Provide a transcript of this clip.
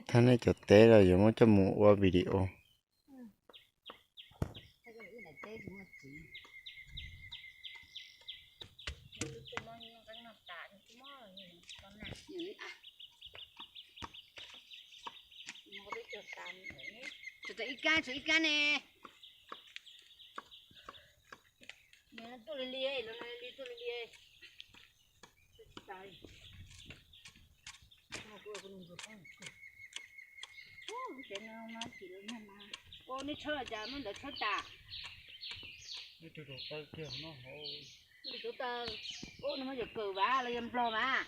Thaj nej cov teb los yuav muab coj mus ua video. Tsum tau ib kab, tsum ib kab ne. Tuaj li li, li tuaj li li. Ua nej tshawb cas muab ntawd tshawb tas. Tus taw, ub, nws muab yog kawm vas los yog nplog mas.